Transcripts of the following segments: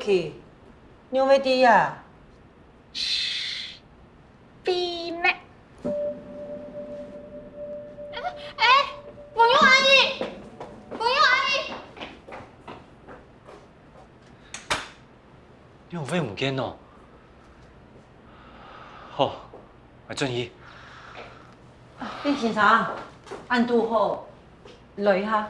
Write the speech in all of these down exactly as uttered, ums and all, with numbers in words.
去，仰會知啊？秘密。哎，哎，朋友阿姨，朋友阿姨。 你仰會毋見哦？好，𠊎轉去。李先生，恁堵好，來一下。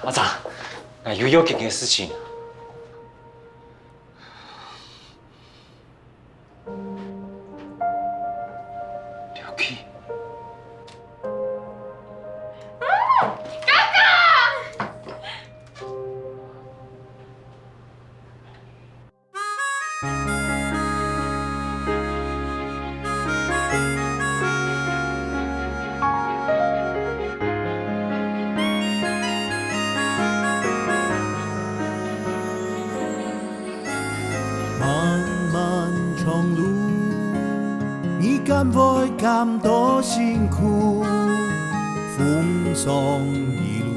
阿珍，𠊎有要緊个事情。 劉記。漫漫長路，你敢會感到辛苦？風霜一路，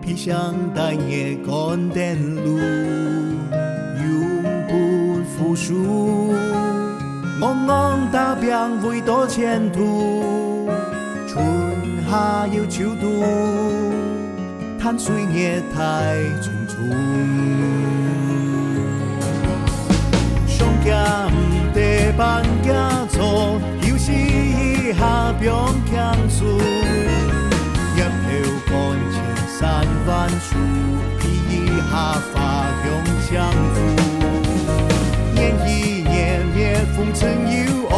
披上大雪趕等路，永不服輸。戇戇打拚為到前途，春夏又秋冬。 踏碎日太匆匆。上驚毋得半驚坐，休息一下放輕鬆。仰頭看千山萬水，比一下花香相扶。年年月月風塵有愛，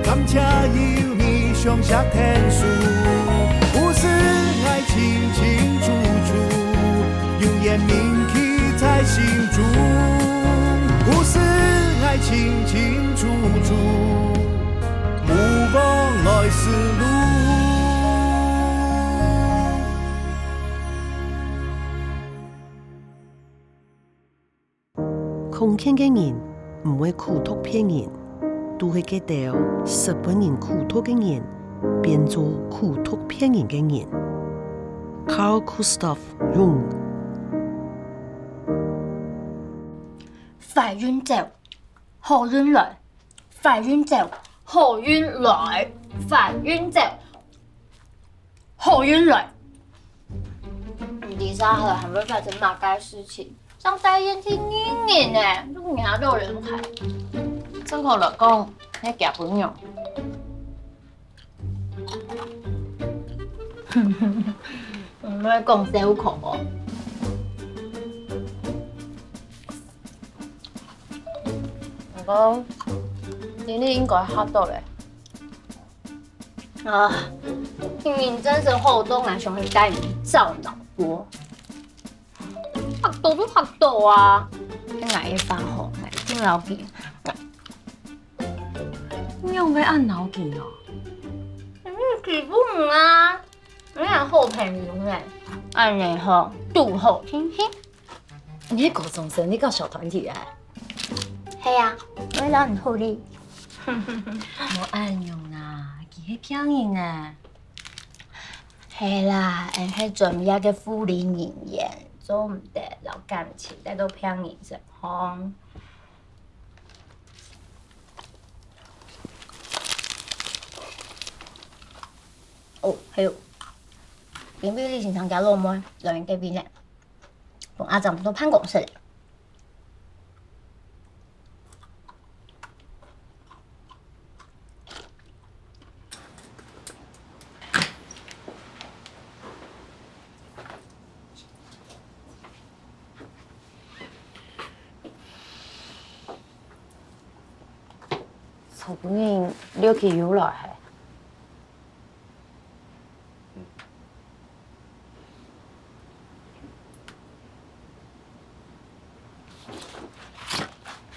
感謝有你相惜天數。故事愛清清楚楚， 永遠銘記在心中。故事愛清清楚楚，毋忘來時路。康健个人毋會苦毒騙人，都係該兜識分人苦毒个人，變做苦毒騙人个人。Carl Gustav Jung。壞運走，好運來；壞運走，好運來；壞運走， 好運來。毋知儕號還會發生麼个事情，像戴燕去認人呢，都惹到人害。正確來講，係假餔娘。毋會講笑科哦。毋過，今日應該嚇到咧。 啊，明明真係好多人想去帶你照腦波，嚇到就嚇到啊！該𠊎个話吼，𠊎一定愛去。你仰會恁惱佢哦？你欺負你啊！你還好朋友呢，恁樣吼，堵好定定。 你係高中生，你搞小團體啊？係啊，𠊎摎你好哩。無恁樣啊，佢係騙人啊。係啦，𠊎係專業个護理人員，做毋得摎感情帶到騙人身項。哦，還有，今晡日李先生厥老妹來𠊎這片呢。 同阿珍到辦公室了。昨晡日你屋企有來係？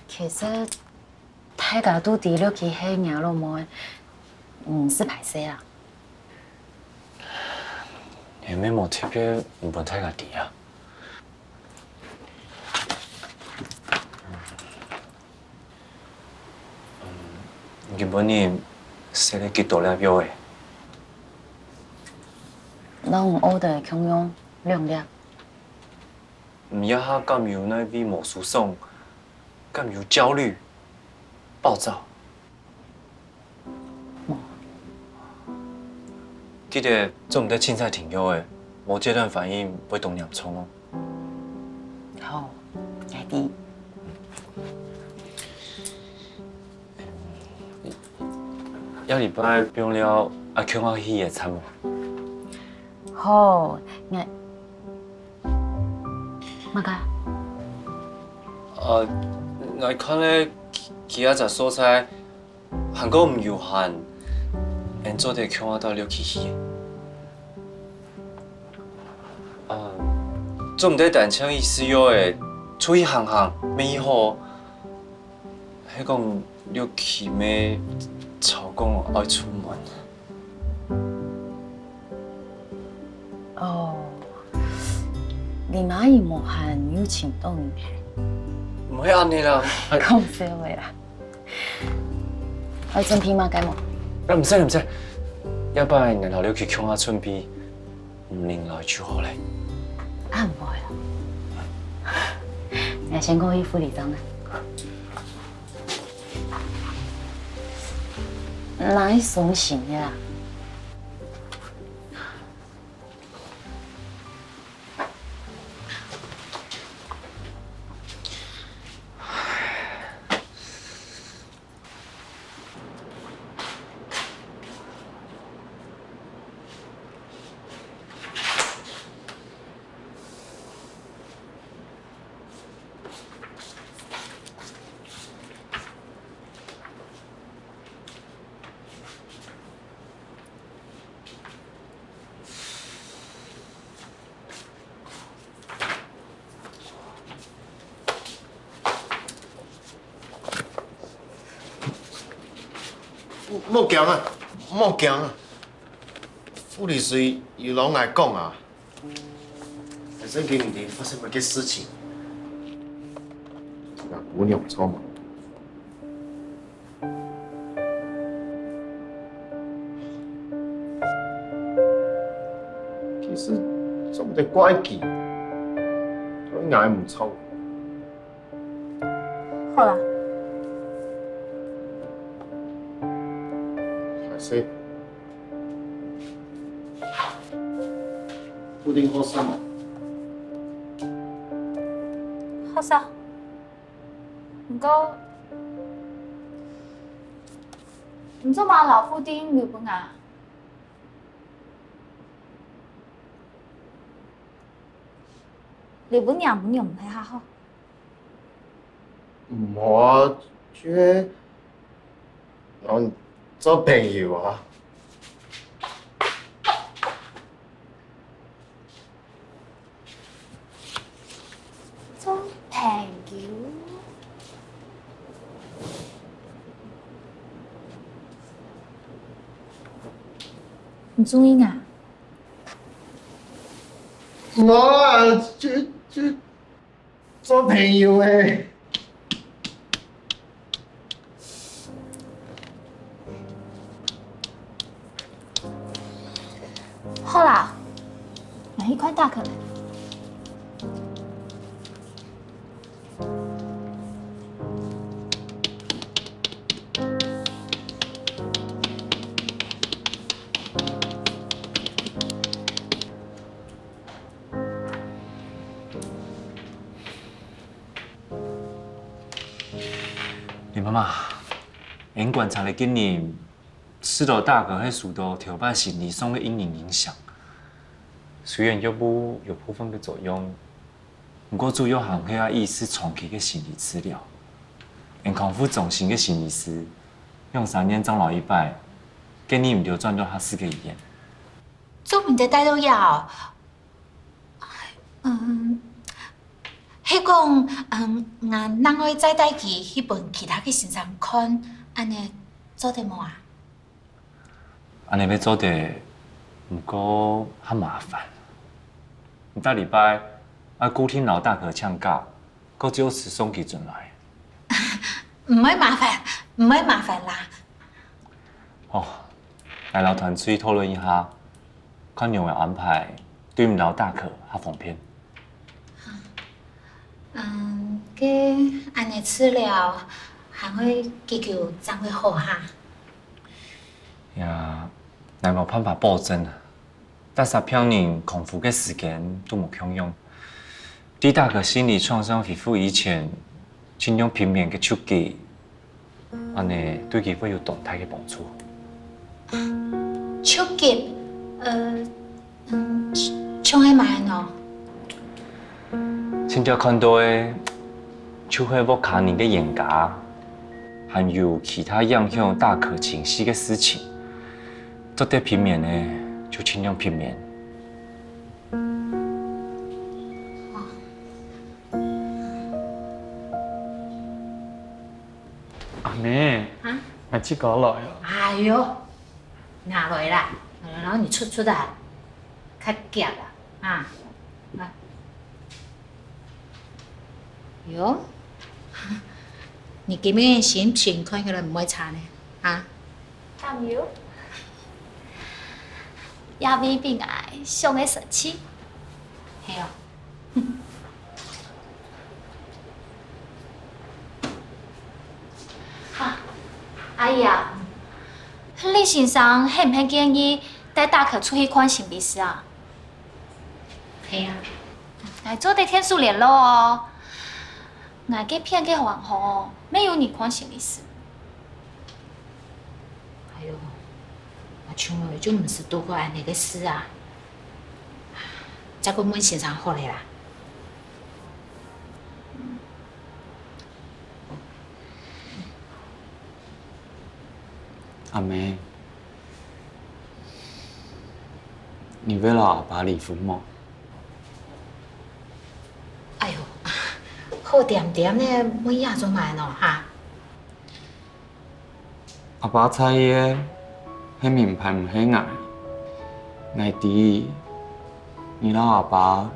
其實，大家都知這個係若老妹，毋使歹勢啊。𠊎乜無特別毋分大家知啊。你今晡日食了幾多粒藥仔？摎你order个共樣兩粒。你這下敢有哪位無舒爽？敢有焦慮、暴躁？無。記得做毋得凊彩停藥仔，無戒斷反應會當嚴重哦。 好，𠊎知。這禮拜放尞，啊，共下去野餐無？好，𠊎，麼个？呃，𠊎看咧其，其他隻所在， 還過毋有閒，𠊎做得共下到屋下去。啊，做毋得單淨一時仔，出去行行，乜已好。係講屋下乜吵講愛出門。 哦，你媽已無閒又尋到你係？毋會恁樣啦。講笑話啦。愛準備麼个無？啊，毋使毋使，這擺𠊎摎你去共下準備，你來就好咧。啊，毋會啦。𠊎先過去護理站啦。哪會鬆心个啦？ 莫驚啊，莫驚啊！護理師有摎𠊎講啊，先生今晡日發生麼个事情？若姑娘著無？ 其實做毋得怪佢，對𠊎毋著。好啦。還係，布丁好食無？好食。 毋過，你做麼个摎布丁留分𠊎？留分若餔娘毋係較好？無啊，就係，嗯，做朋友啊。 做朋友。你中意𠊎？無啊，就，就做朋友欸。 好啦，來去看大可。 林媽媽，𠊎觀察你今年，試著大可係受著頭擺心理上个陰影影響。雖然藥物有部分个作用，毋過主要還係愛意識長期个心理治療。𠊎康復中心个心理師，兩三年正來一擺，建議你兜轉到合適个醫院。做毋得戴到這哦。 嗯，係講，嗯，𠊎另外再帶佢去分其他个先生看，恁呢做得無啊？恁呢乜做得，毋過較麻煩。你逐禮拜愛固定摎大可請假，過照時送佢轉來。毋會麻煩，毋會麻煩啦。哦，𠊎摎團隊討論一下，看仰般安排，對你摎大可較方便。嗯，該恁樣治療還愛幾久正會好哈？呀，𠊎無辦法保證啊。 逐儕病人康復个時間都無共樣。在大可心理創傷恢復以前，盡量避免个出擊，恁樣對佢會有當大个幫助。出擊，呃，嗯，像係麼个呢？親切看到个，就係屋下人个冤家，還有其他影響大可情緒个事情。 做得避免个，就盡量避免。阿姆，啊？𠊎自家來啊。哎喲，拿來啦，摎你出出啊，較遽啊，啊，來。 喲，你今日心情看起來毋會差呢，啊？敢有？也未必𠊎想个神氣。係哦。哈，阿姨啊，李先生係毋係建議帶大可出去看心理師啊？ 係啊。𠊎做得𢯭手聯絡哦。𠊎該片个患者哦，乜有人看心理師。哎喲，𠊎從來就毋識做過恁樣个事啊。再過問先生好了啦。阿姆， 你會摎阿爸離婚無？哎喲，好恬恬仔問這做麼个呢，哈？阿爸在意个係明白毋係𠊎，𠊎知 你摎阿爸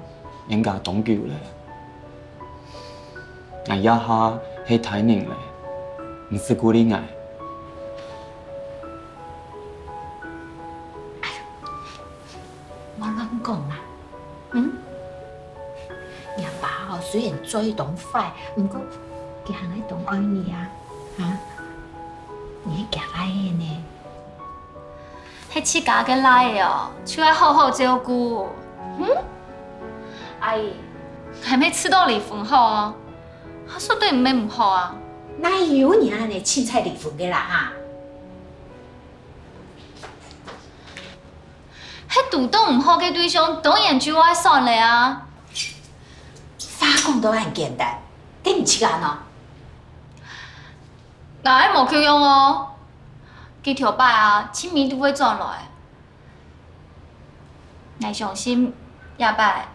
冤家當久了，𠊎這下係大人了，毋使顧慮𠊎。莫亂講啊，嗯？若爸哦，雖然嘴當壞，毋過佢還係當愛你啊，哈？你係厥倈仔呢。 係自家个倈仔哦，就愛好好照顧。嗯？阿姨，還吂試著離婚好哦，啊，絕對毋係毋好啊。哪有人恁樣凊彩離婚个啦哈？係堵著毋好个對象，當然就愛散了啊。話講到恁簡單，該你自家呢？ 𠊎無共樣哦，佢頭擺啊，盡尾都會轉來。𠊎相信，這擺，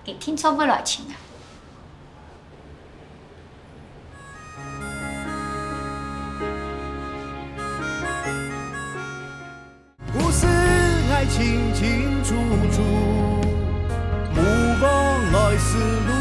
佢定著會來尋𠊎。故事𠊎清清楚楚，莫忘來時路。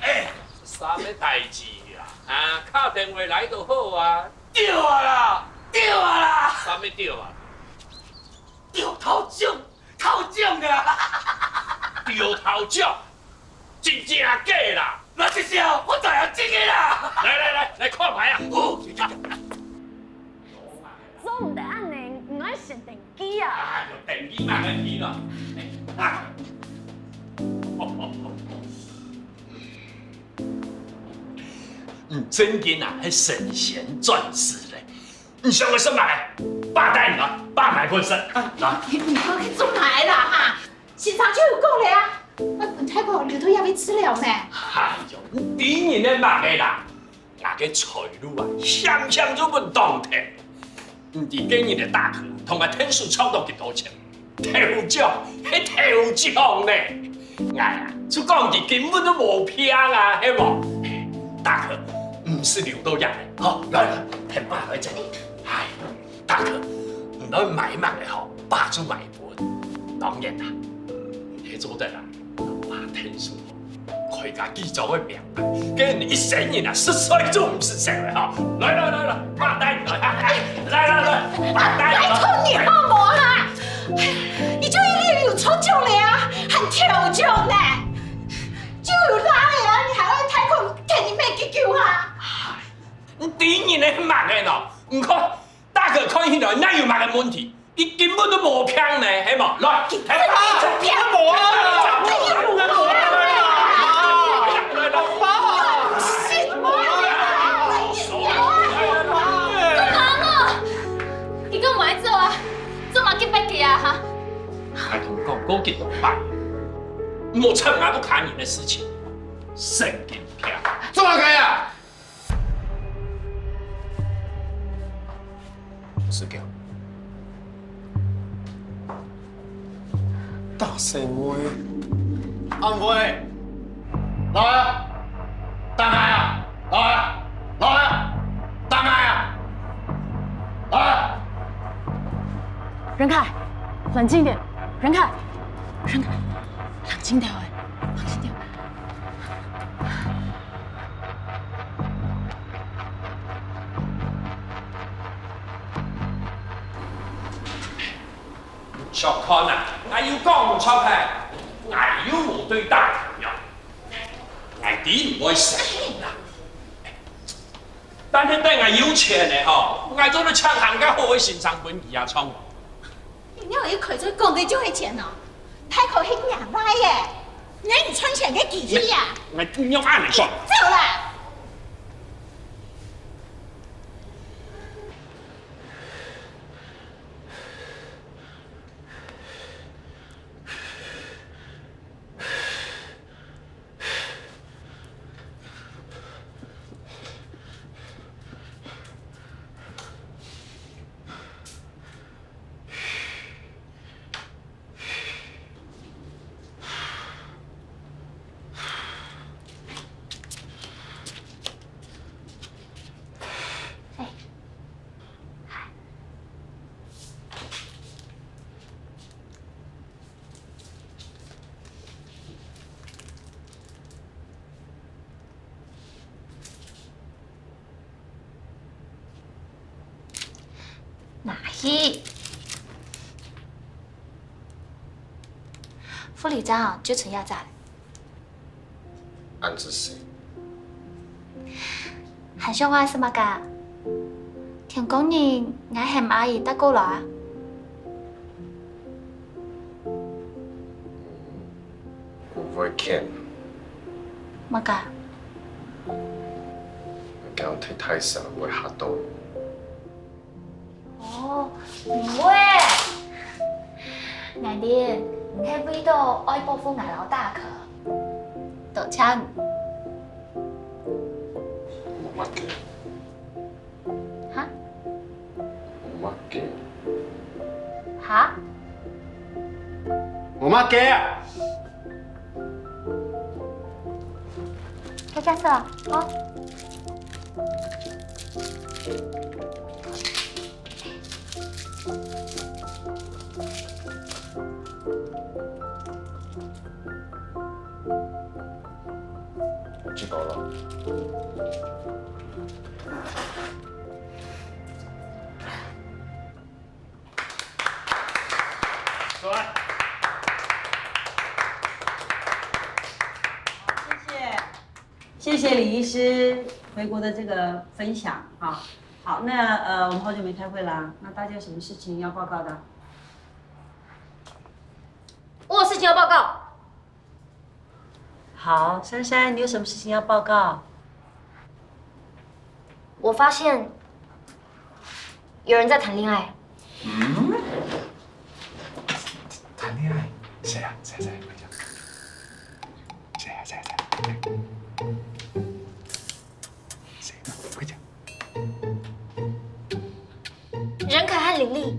哎，啥物代誌啊？啊，敲電話來就好啊。著啊啦，著啊啦。啥物著啊？著頭獎，頭獎啊！著頭獎？真正假啦？嘛是啊，我知影真个啦。來來來，來看牌啊！哦，做毋得恁樣，毋愛先登記啊！啊，就登記嘛，登記咯。哎啊！你真經啊，係神仙轉世咧！你想愛食麼个？爸帶你來，爸買分你食。啊，來。你，你講去做麼个啦哈？先生就有講咧啊，啊，大哥留到這位治療呢。哎喲，你知人个麼个啦？ 𠊎个財路啊，險險就分擋忒。毋知該日个大哥同𠊎𢯭手搶到幾多錢？頭獎，係頭獎呢！𠊎啊，就講佢根本都無病啊，係無？大哥，毋使留到這，好，來來，𢯭爸來這。哎，大哥，你愛買麼个吼，爸就買分。當然啦，你做得啦，爸𢯭手。 開家己做个名啊，該一生人啊，食衰就毋食少个吼。來來來來，爸帶你來，來來來，爸帶你來。拜託你好無啦？你就一定有著獎了啊，還頭獎呢，就有拉个啊，你還愛大哥𢯭你買幾久啊？你知人个麼个喏？你看大哥看起來哪有麼个問題？ 佢根本都無病呢，係無？來，𢯭爸！無啊！做麼个？你跟我來做啊？做麼个逼佢啊？哈？𠊎同你講過幾多擺，莫插𠊎屋下人个事情，神經病！做麼个啊？ 毋使驚。大細妹，阿妹，來啊！打開啊！來啊！來啊！打開啊！來啊！任凱，冷靜一點！任凱，任凱，冷靜點喂，冷靜點！ 著看啊，𠊎有講毋著係，𠊎又無對打佢啊，𠊎知你會死啊！但係等𠊎有錢了吼，𠊎做得請還較好个先生分佢啊，著無？ 你哪有開嘴講个就係錢哦？大哥係仰般个，你係賺錢个機器啊！𠊎仰恁樣講？走啦！拿去。護理站就賰這隻。恁仔細。還想愛食麼个？天光日𠊎喊阿姨帶過來啊。 𠊎會譴。麼个？𠊎驚忒大聲會嚇到。哦，毋會。𠊎知，你係為著愛保護𠊎摎大哥。多謝你。無麼个。 哈？無麼个。哈？無麼个啊！大家坐，哦。 知道了。坐。谢谢，谢谢李医师回国的这个分享啊。好，那呃，我们好久没开会啦，那大家有什么事情要报告的？ 我有事情要报告。好，珊珊，你有什么事情要报告？我发现有人在谈恋爱。嗯？谈恋爱？谁啊？谁谁？快讲！谁啊？谁谁？谁啊？快讲！任凯和林丽。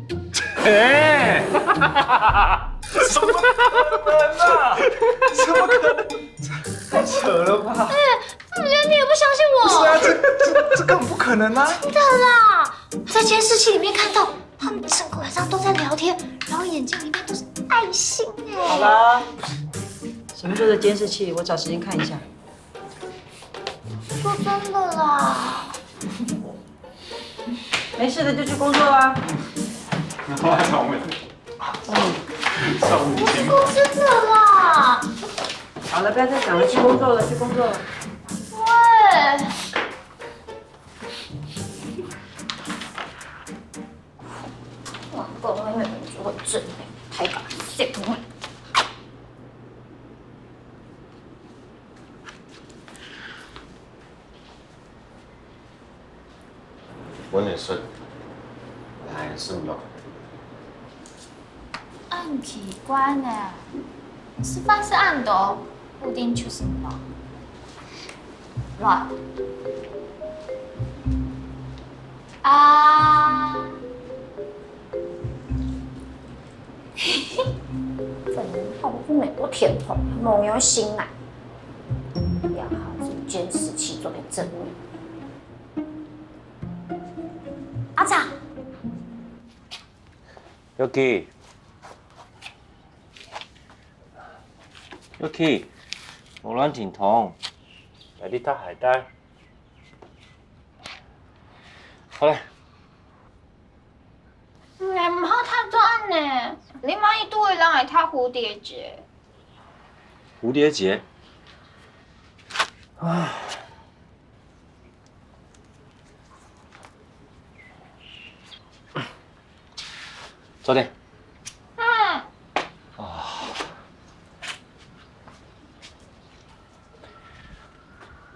哎，怎么可能啊？怎么可能？太扯了吧！怎么觉得你也不相信我？不是啊，这这这根本不可能啊！真的啦，我在监视器里面看到，他们整个晚上都在聊天，然后眼睛里面都是爱心哎。好啦，什么时候的监视器？我找时间看一下。说真的啦，没事的就去工作啦。然后他从少女心，说真的啦。好了，不要再讲了，去工作了，去工作了。喂。难怪妹妹就会这样，太感谢我。本来说，来算咯。很奇怪呢，吃饭是恁多，布丁就是无。来。啊。真好，我每个天空，梦游醒来，也好是监视器做个证明。阿长。 Yuki。Yuki，無亂停動，來，你搭鞋帶。好咧。你毋好搭到恁呢，你萬一都會讓人搭蝴蝶結。蝴蝶結？啊。 坐定。嗯。啊。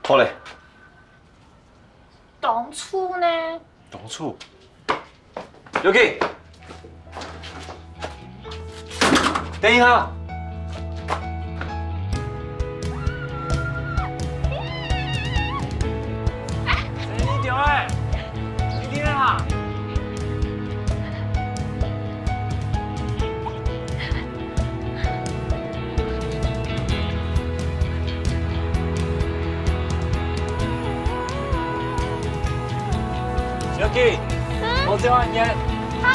好咧。當初呢？當初。 Yuki，等一下。你等一下。 Yuki，莫再玩呢。好。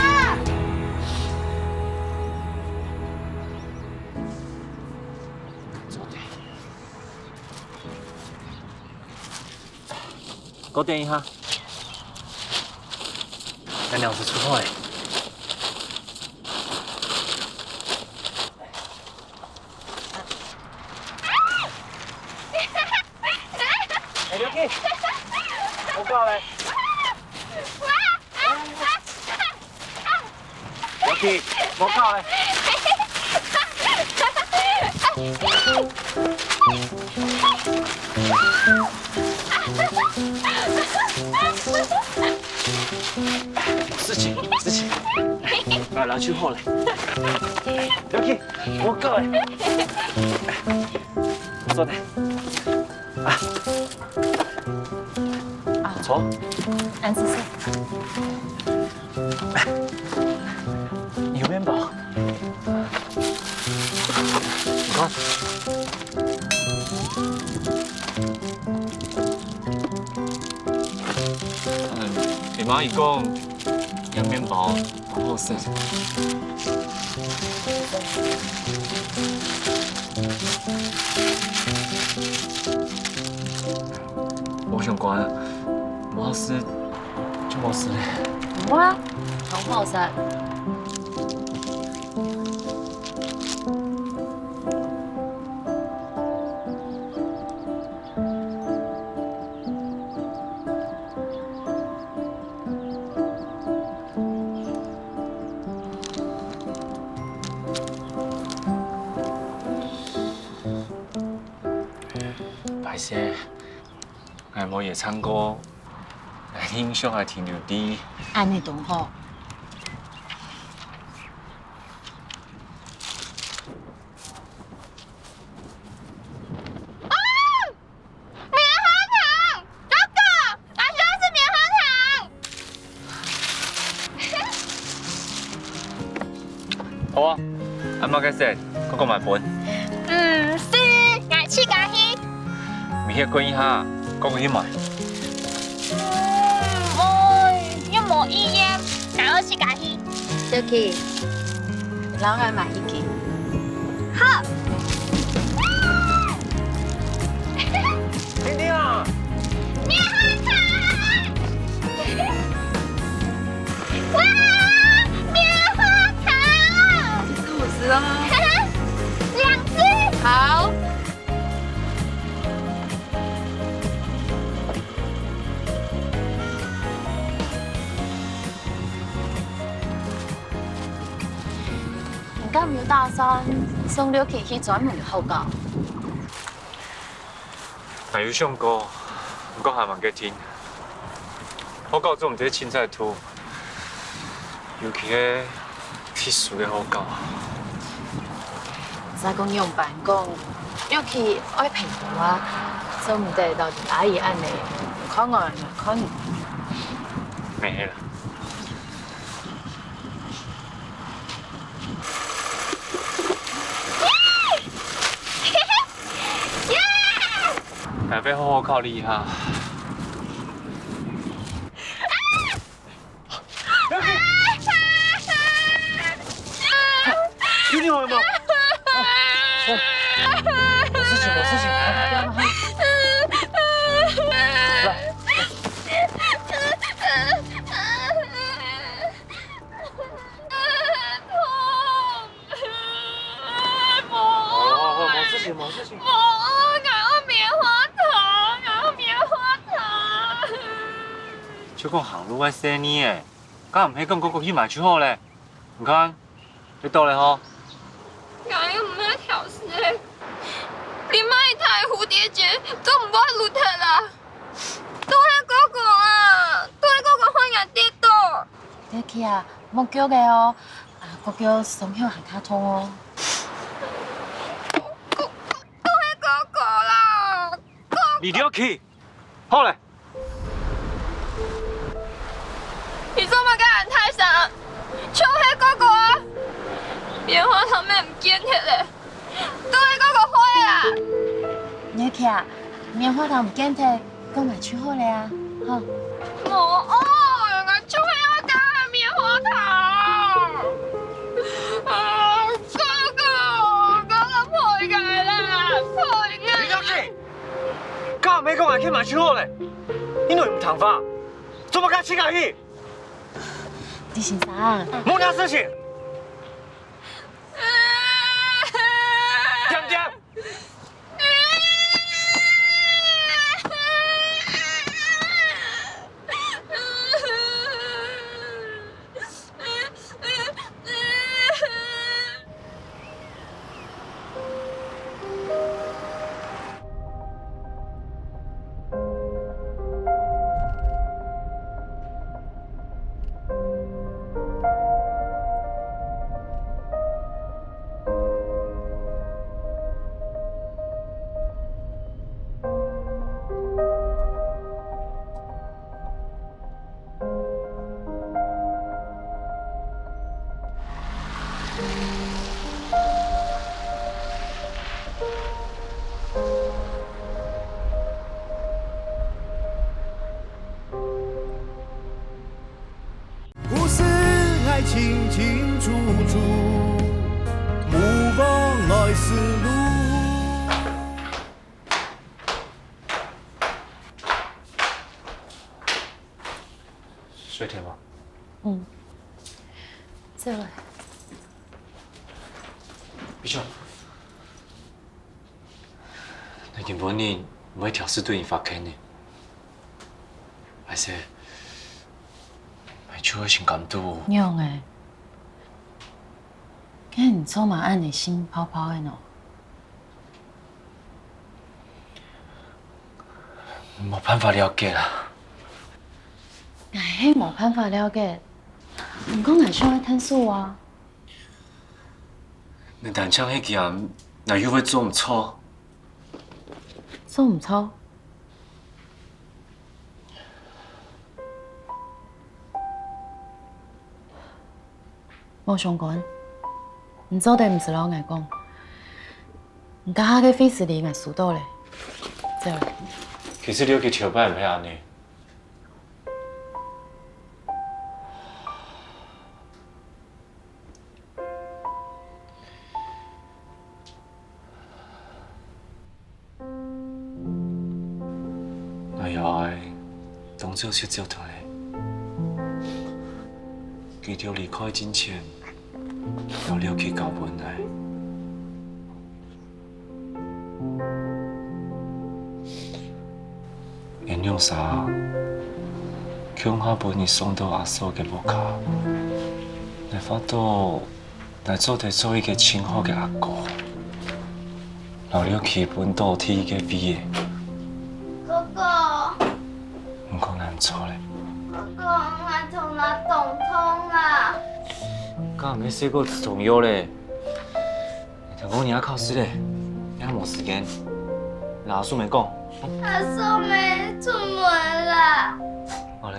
再等一下。咱兩隻出去。 哎，Yuki，莫搞咧。Yuki，莫搞咧。無事情，無事情。來，來，去好咧。Yuki，莫搞咧。坐定。 啊。坐。恁仔細。有麵包。你看。嗯，你媽咪講，這麵包 好食。我想講，無好食就無好食咧。無啊，當好食。係，𠊎無夜唱歌，𠊎印象還停留在。恁呢當好。啊！棉花糖，哥哥，𠊎想要吃棉花糖。 好啊，恁麼个事，哥哥買分。嗯，係，𠊎自家去。微血滾一下，哥哥去買。嗯，唉，又無意願，𠊎愛自家去。小琪，摎𠊎買一支。好。 婷婷啊！棉花糖！哇，棉花糖！這是我吃的嗎？兩隻。好。你敢有打算送六K去專門學校？ 𠊎有想過，毋過還吂決定。學校做毋得清彩讀，尤其係特殊个學校。再講仰般講，又去愛陪讀啊，做毋得到底阿姨恁呢，看我看你。無係啦。 𠊎會好好考慮一下。有你好嗎？無事情，無事情。來。 無，無，無事情，無事情。無，𠊎愛棉花糖，𠊎愛棉花糖。就講行路愛細義仔，敢毋係講哥哥去買就好咧？你看，你到咧吼。𠊎又毋係條絲仔，連麼个大蝴蝶結都毋會露忒啦。都係哥哥啊，都係哥哥害𠊎跌倒。 你去啊，莫叫个哦，啊，哥哥傷口還較痛哦。都係哥哥啦，哥哥。你了去，好咧。你做麼个恁大聲？就係哥哥啊，棉花糖乜毋見忒咧。 都係哥哥害啊！你去啊，棉花糖毋見忒，講𠊎就好咧啊，吼。無愛，𠊎就係愛該棉花糖。啊，哥哥，哥哥賠𠊎啦，賠𠊎！你了去！敢毋係講𠊎去買就好咧？你哪會毋聽話？做麼个自家去？李先生。無你事情。 恬恬！故事愛清清楚楚，莫忘來時路。 水甜嗎？嗯。這位。比較。那原本你毋會挑事對你發譴呢？還是，𠊎就會心感到。仰仔？該你做麼恁呢心泡泡个呢？無辦法了解啦。𠊎係無辦法了解，毋過𠊎想愛𢯭手啊。你單淨係佢，𠊎又會做毋著？做毋著？ 無相干，你做得毋使摎𠊎講。你這下个廢紙禮𠊎收到了，走了。其實你个頭擺毋係恁呢。 𠊎也愛當初就走忒了。佢兜離開進前，有留佢交分𠊎。𠊎兩儕共下分你送到阿嫂个屋下，𠊎發到 𠊎做得做一個盡好个阿哥，摎你屋下分到第一個位仔。哥哥，毋過𠊎毋著了。哥哥，𠊎頭那當痛啊！該毋係細個止痛藥了。聽講你愛考試了，也無時間。摎阿叔姆講。阿叔姆出門啦。好了，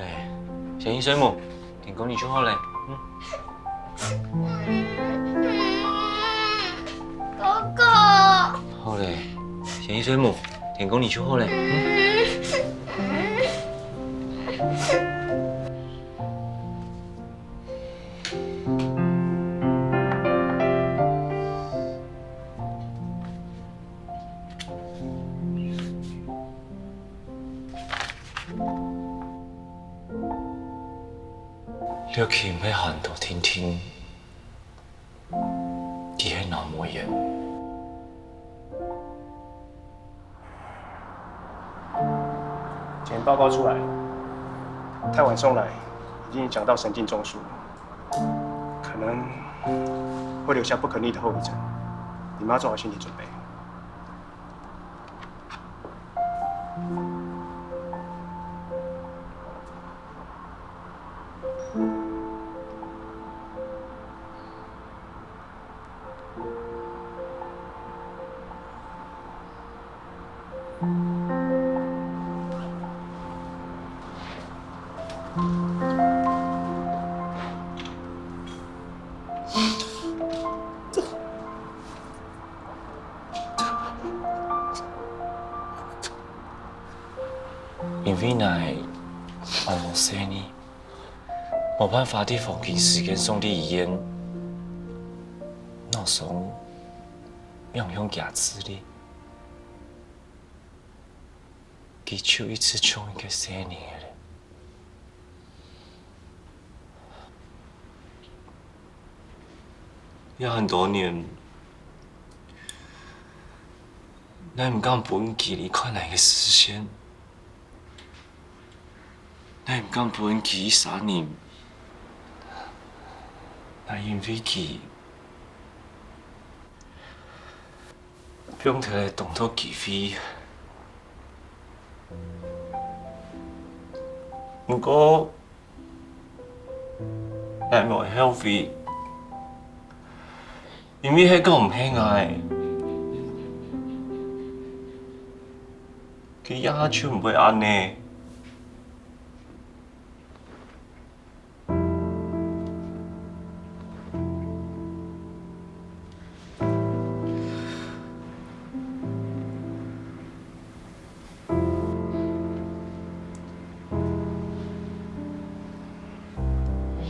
先去睡目。 天光日就好了，嗯。哥哥。好了，先去睡目，天光日就好了，嗯。這毋係喊到定定，佢係腦膜炎。檢驗報告出來，太晚送來，已經影響到神經中樞，可能會留下不可逆的後遺症。你們要做好心理準備。 因為𠊎還無細義，無辦法在黃金時間送去醫院，腦忒影響佢个智力，佢就一直像一個細人仔了。 也很多年，𠊎毋敢分佢離開𠊎个視線，𠊎毋敢分佢一儕人，𠊎因為佢 放忒了當多機會。毋過，𠊎無後悔，因為係講毋係𠊎，佢這下就毋會恁呢。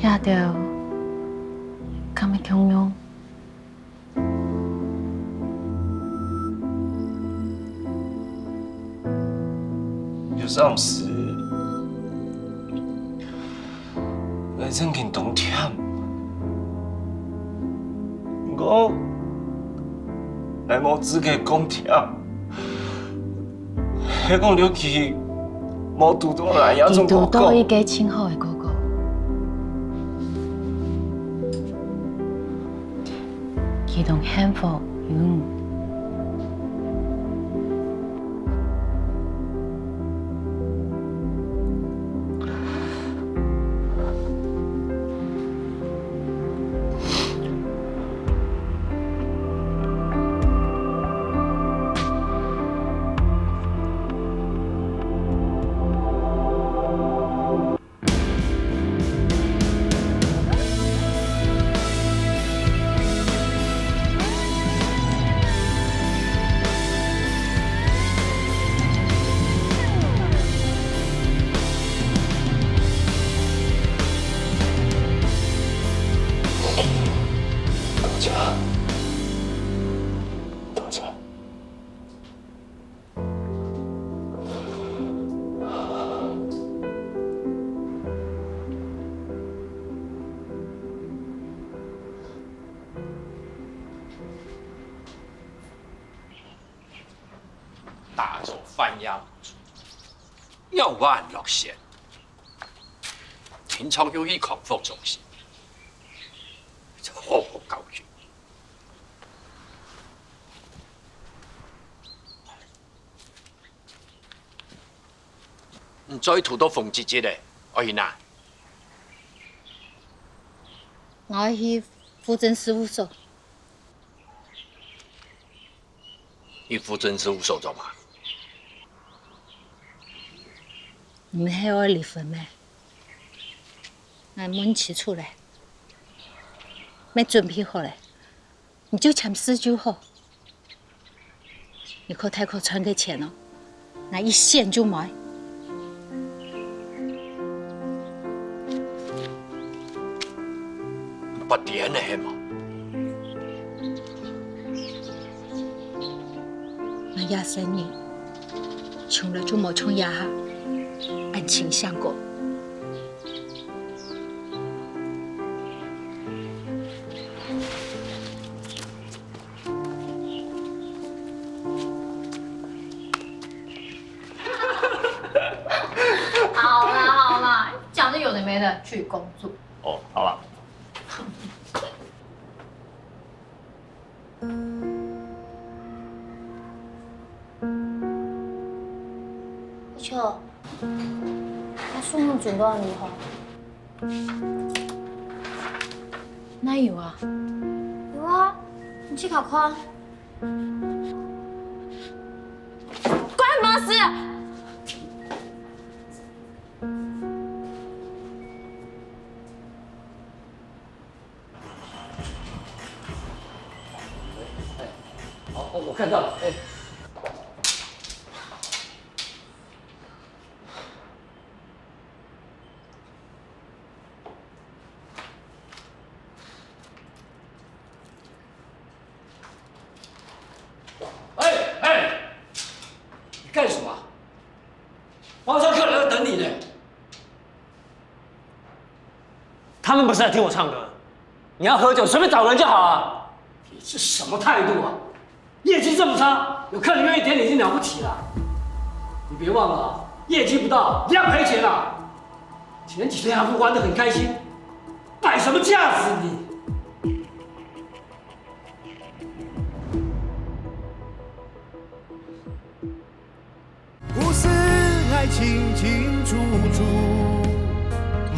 這兜，敢會共樣？ 有當時，𠊎正經當悿，毋過，𠊎無資格講悿。 係講了佢無堵著𠊎這種哥哥。佢堵著一個盡好个哥哥。佢當幸福有你。打造番秧，要玩樂線，聽說又去康復中心，好好搞笑。你再堵到風姐姐咧，愛去哪？我愛去戶政事務所。 去戶政事務所做麼个？你毋係愛離婚咩？𠊎問清楚咧，乜準備好咧，你就簽字就好。你靠貸款賺个錢哦，𠊎一仙就無。 發癲了係無？𠊎這生人，從來就無像這下恁清醒過。 好啦好啦，講這有的沒的，去工作。哦，好了。阿秋，𠊎送你準備好。哪有啊？有啊，你去看看。 關你麼事？好，我看到了，哎。 哎，哎，你幹什麼？包廂客人在等你呢。他們不是來聽我唱歌，你要喝酒隨便找人就好啊。你這什麼態度啊？業績這麼差，有客人願意點你已經了不起了。你別忘了，業績不到，你要賠錢啊。前幾天還不是玩得很開心，擺什麼架子你？ 故事愛清清楚楚，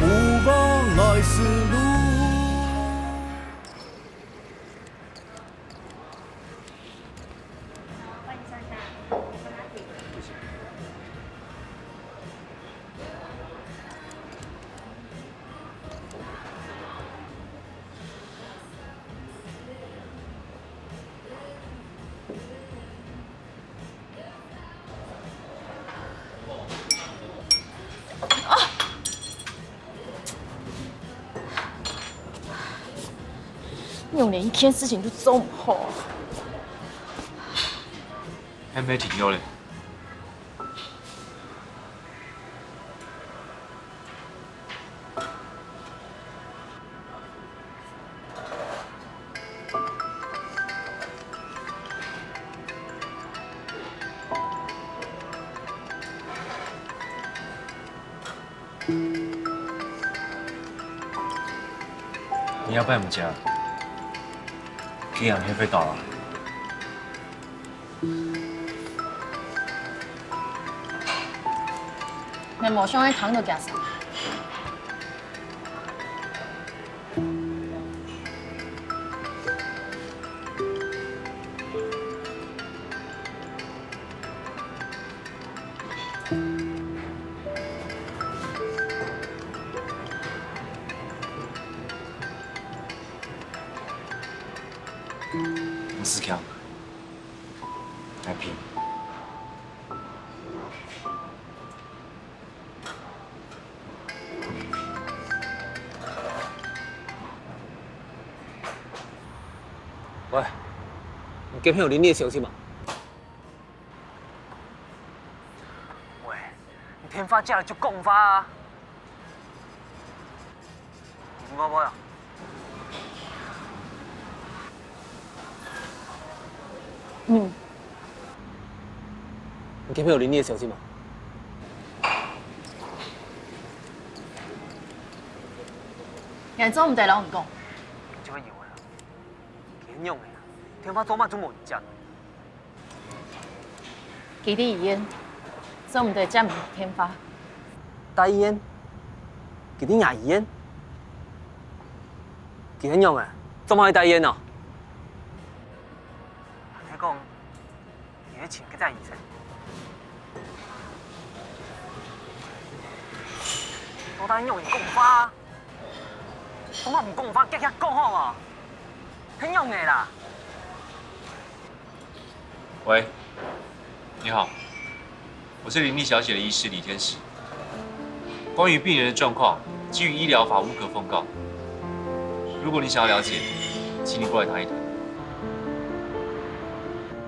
無妨來思路。 你連一件事情都做毋好啊！還沒停落咧。 你要搬毋家，去養黑飛島啊？你無想愛聽到佢啥？ 毋使驚，𠊎拚。 喂，你今日有恁仔細嗎？喂，你電話接來就講話啊！你聽我無啊？嗯。你天平有林麗的消息嗎？你還做毋得摎你講？就會有啊。佢仰仔啊？電話做麼个就無人接？佢在醫院，做毋得接電話。在醫院？佢在哪醫院？佢仰仔？做麼个在醫院哦？你講， 你个錢佢在醫生。到底仰仔講法？做麼毋講法，遽遽講好無？係仰仔啦？喂，你好，我是林麗小姐的醫師李天使。關於病人的狀況，基於醫療法無可奉告。如果你想要了解，請你过来谈一谈。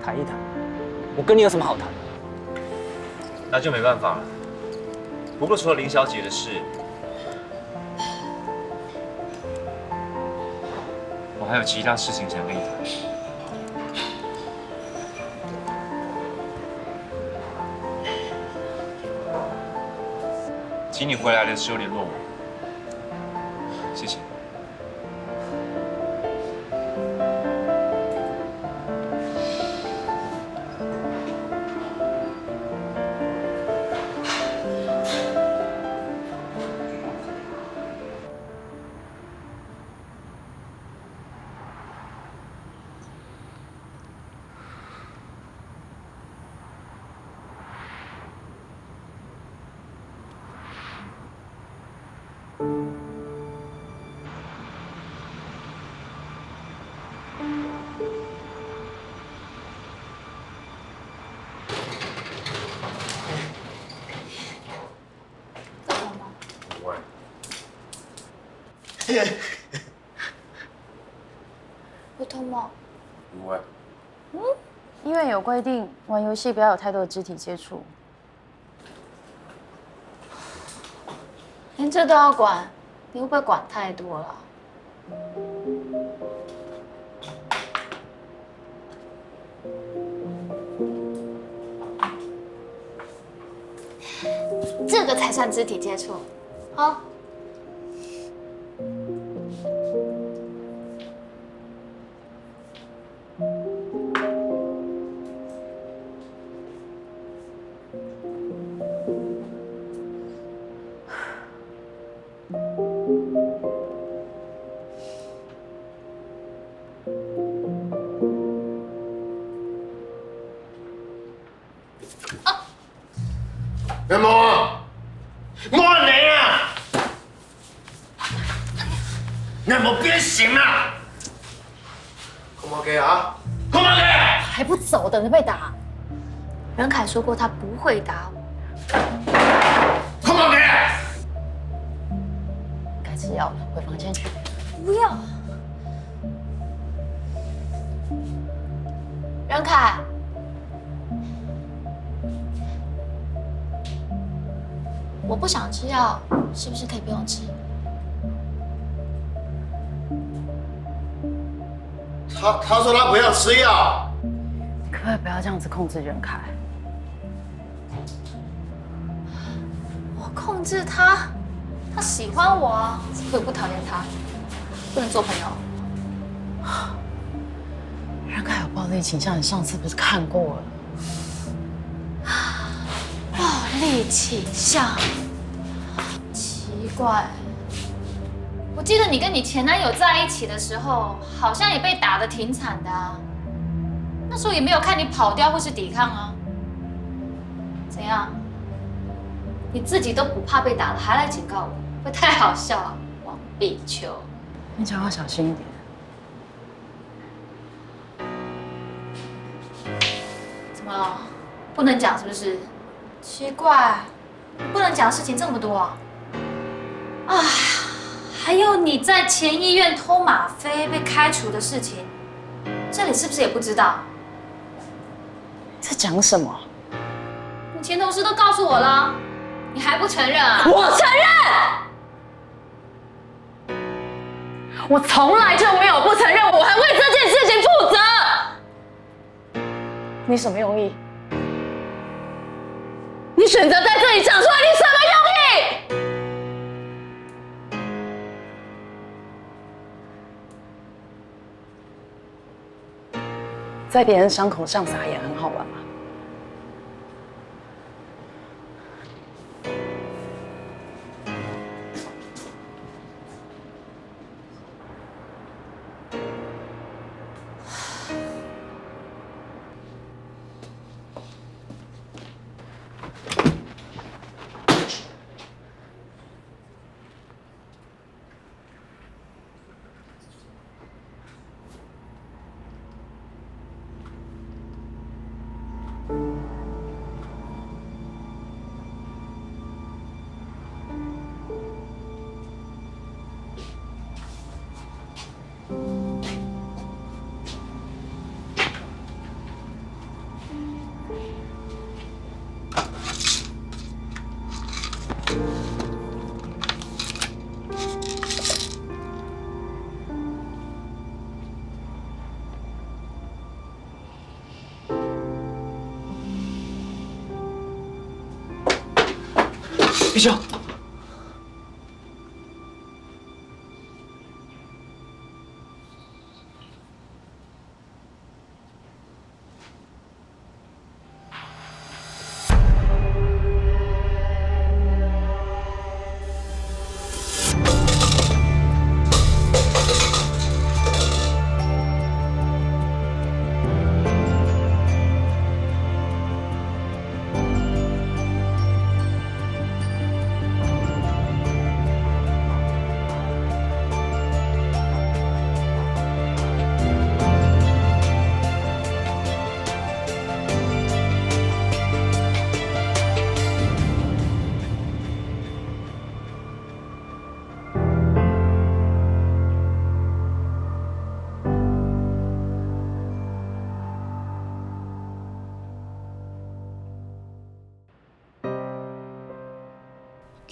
谈一谈？我跟你有什么好谈的？那就没办法了。不过除了林小姐的事，我还有其他事情想跟你谈。请你回来的时候联络我。谢谢。不痛吗？不会。嗯，医院有规定，玩游戏不要有太多的肢体接触。连这都要管，你会不会管太多了？ 这个才算肢体接触，好。啊！ 你莫，莫恁樣啊！你莫變心啊！看麼个啊？看麼个？還不走，等著被打。任凱說過他不會打我。看麼个？該吃藥了，回房間去。不要。任凱， 我不想吃药，是不是可以不用吃？他他说他不要吃药。你可不可以不要这样子控制任凯？我控制他，他喜欢我啊，我也不讨厌他，不能做朋友。任凯有暴力倾向，你上次不是看过了？ 暴力倾向。奇怪，我记得你跟你前男友在一起的时候，好像也被打得挺惨的啊。那时候也没有看你跑掉或是抵抗啊。怎样？你自己都不怕被打了，还来警告我，会太好笑啊，王碧秋。你讲话小心一点。 怎么了？不能讲是不是？奇怪，你不能讲的事情这么多啊！啊，还有你在前医院偷吗啡被开除的事情，这里是不是也不知道？在讲什么？你前同事都告诉我了，你还不承认啊？我承认！ 我从来就没有不承认，我还为这件事情负责。你什么用意？你选择在这里讲出来，你什么用意？在别人伤口上撒盐很好玩吗？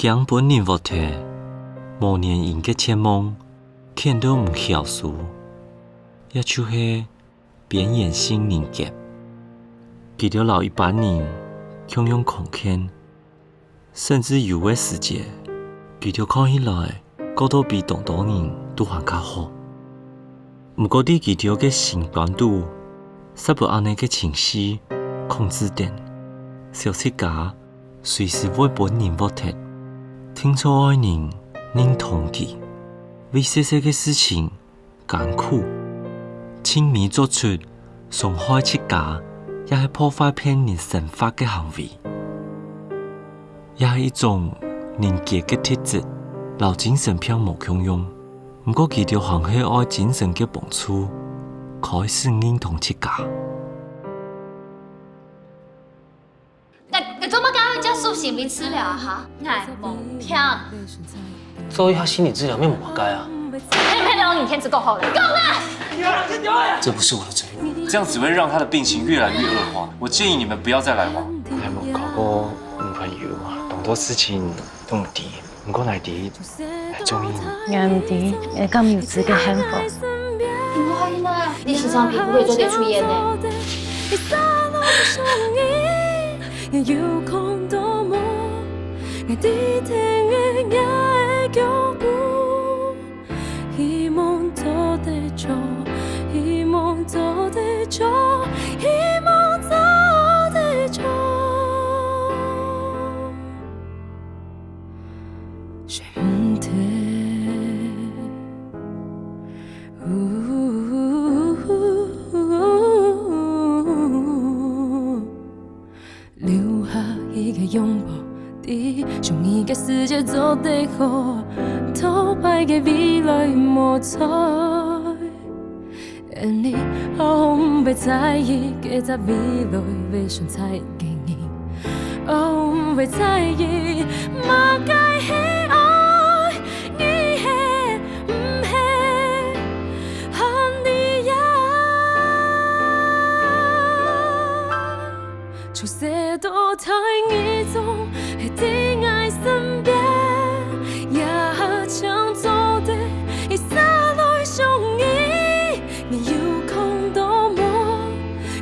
驚分人㧒忒，無原因个絕望，譴到毋曉輸，也就係邊緣性人格。佢兜摎一般人共樣康健，甚至有个時節，佢兜看起來 過到比當多人都還較好。毋過，在佢兜个心肝肚，煞分恁呢个情緒控制等，小自家隨時會分人㧒忒，定著愛人認同佢，為細細个事情艱苦，盡尾做出傷害自家也係破壞別人生活个行為。 也係一種人格个特質，摎精神病無共樣。毋過佢兜還係愛精神个幫助，開始認同自家。𠊎，𠊎做麼个愛接受心理治療啊？哈，𠊎無病。做一下心理治療，無麼个啊。騙騙老你天子够好了，够了！这不是我的罪。这样只会让他的病情越来越恶化。我建议你们不要再来往。你有没有搞过女朋友啊？当多事情都毋知，毋过𠊎知，还中意你。𠊎毋知，𠊎敢有资格幸福？你時常比不會做得出現呢。 留下一个擁抱，在屬於个世界做得好，討別个未來無錯。And你，哦，毋會在意，該隻未來會存在个你，哦，毋會在意，麼个係愛，你係毋係，喊你呀。 出世到大，你總係在𠊎身邊，也常做得一儕來想你。你有看到無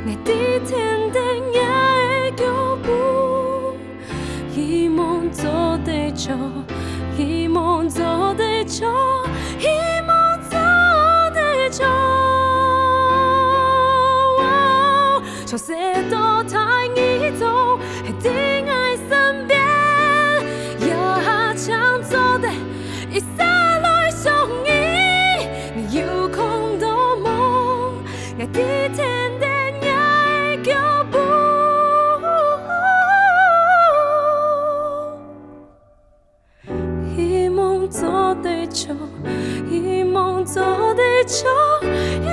？𠊎在天頂，你个腳步。做，希望做得做，希望做得做。哦，就是到大你做，係在𠊎身邊，也正做得一生來想你。你有空到無？𠊎知天天也腳步。 希望做得做，希望做得做，希